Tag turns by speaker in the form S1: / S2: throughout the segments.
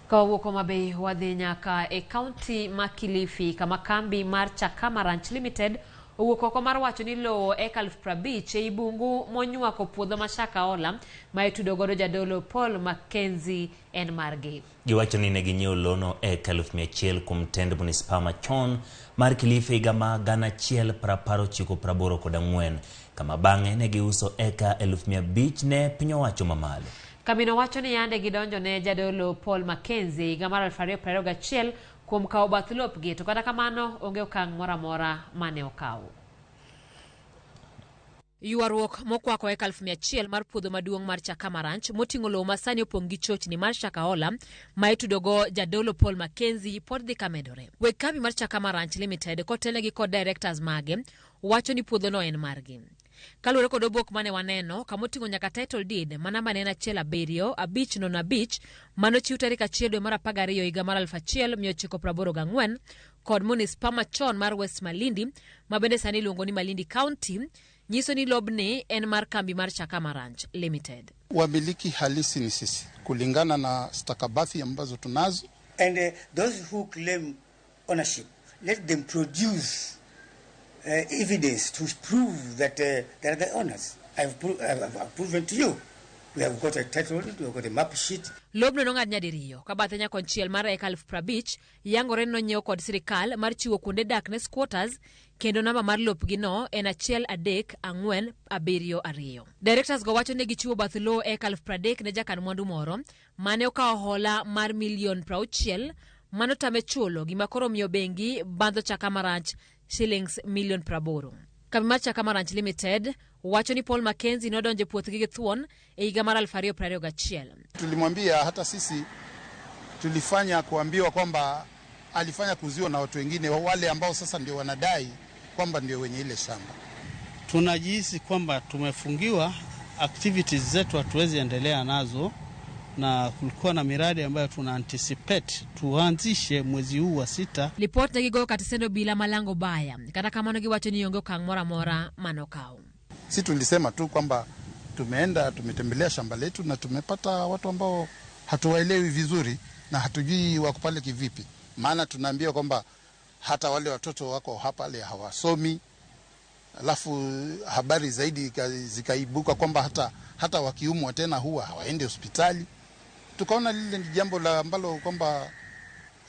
S1: Ka wawuok Homa Bay wadhi nyaka e kaunti ma Kilifi kama kambi mar Chakama Ranch Limited owuok oko mar wacho ni lowo eka 50,000 ei bungu monywako puodho ma Shakahola ma itudo godo jadolo Paul Mackenzie en margi.
S2: Giwacho ni ne ginyiewo lono eka 100,000 kuom tend munisipa machon mar Kilifi higa ma 1984, kama bang'e ne giuso eka 500,000 ne piny owacho mamalo.
S1: Kambino wacho ni yande gidonjo ne jadolo Paul Mackenzie higa mar 2021 kuom kawo bath lopgi to kata kamano onge okang' moro amora mane okaw. Ywaruok mokwako eka 100,000 mar puodho maduong' mar Chakama Ranch moting'o lowo ma sani opong' gi chochni mar Shakahola ma itudogo jadolo Paul Mackenzie pod dhi kamedore. Weg kambi mar Chakama Ranch Limited kotelnegi kod directors mage wacho ni puodhono en margi. Kaluwore kod obok mane waneno kamoting'o nyaka title deed ma namba ne en 17505 manochiw tarik 1 dwe mar 12 higa mar 1984 kod munispa machon mar West Malindi ma bende sani iluongo ni Malindi County nyiso ni lobni en mar kambi mar Chakama Ranch Limited.
S3: Wamiliki halisi ni sisi kulingana na stakabathi ambazo tunazo.
S4: And those who claim ownership, let them produce evidence to prove that they are the owners. I've proven to you. We have got a title deed, we have got a map sheet.
S1: Lobno nong'ad nyadiriyo ka bathe nyakonchiel mar eka 50,000 yangore ni nonyiew kod sirikal mar chiwo kuonde dak ne squatters kendo namba mar lopgino en 13472. Directors go wacho ni gichiwo bath lowo eka 30,000 ne jakan mwandu moro mane okawo hola mar milion 60 manotame chulo gima koro miyo bengi bandho Chakama Ranch shillings milion 80. Kambi mar Chakama Ranch Limited wacho ni Paul Mackenzie nodonjo e puothgi gi thuon e higa mar 2021.
S3: Tulimwambia hata sisi tulifanya kuambiwa kwamba alifanya kuuziwa na watu wengine wale ambao sasa ndio wanadai kwamba ndio wenye ile shamba.
S5: Tunajihisi kwamba tumefungiwa activities zetu, hatuwezi endelea nazo, na kulikuwa na miradi ambayo tuna anticipate tuanzishe mwezi huu wa sita.
S1: Lipot ne gigoyo kata obila malango baya kata kamano giwacho ni onge okang' moro amora manokaw.
S3: Si tulisema tu kwamba tumeenda tumetembelea shamba letu na tumepata watu ambao hatuwaelewi vizuri na hatujui wako pale kivipi, maana tunaambiwa kwamba hata wale watoto wako hapa pale hawasomi. Alafu habari zaidi zikaibuka kwamba hata wakiumwa tena huwa hawaendi hospitali. Tukaona lile ni jambo la ambalo kwamba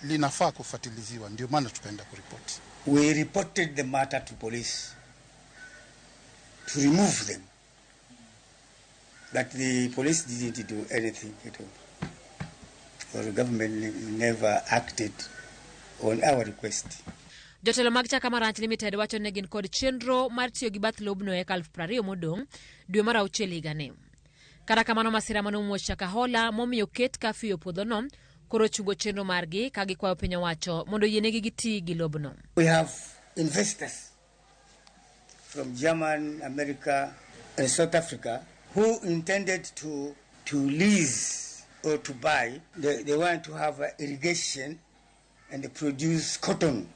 S3: linafaa kufuatiliziwa, ndio maana tukaenda kuripoti.
S4: We reported the matter to police to remove them, but the police didn't do anything at all. Or the government never acted on our request.
S1: Jotelo mag Chakama Ranch Limited wacho ni gin kod chenro mar tiyo gi bath lobno eka 20,000 modong' dwe mar auchiel higani. Kata kamano masira mane omuoch Shakahola momiyo ket kafyu e puodhono koro chungo chenro margi ka gikwayo piny owacho mondo oyienegi giti gi lobno.
S4: We have investors from German, America, and South Africa who intended to lease or to buy. They want to have irrigation and produce cotton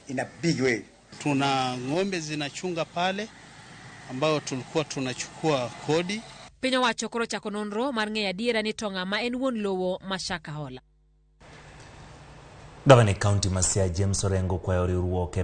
S4: in a big way.
S5: Tuna ng'ombe zinachunga pale ambayo tulikuwa tunachukua kodi.
S1: Piny owacho koro chako nonro mar ng'eyo adiera ni to ng'ama en wuon lowo ma Shakahola.
S2: Gavana e kaunti ma Siaya James Orengo okwayo riwruok e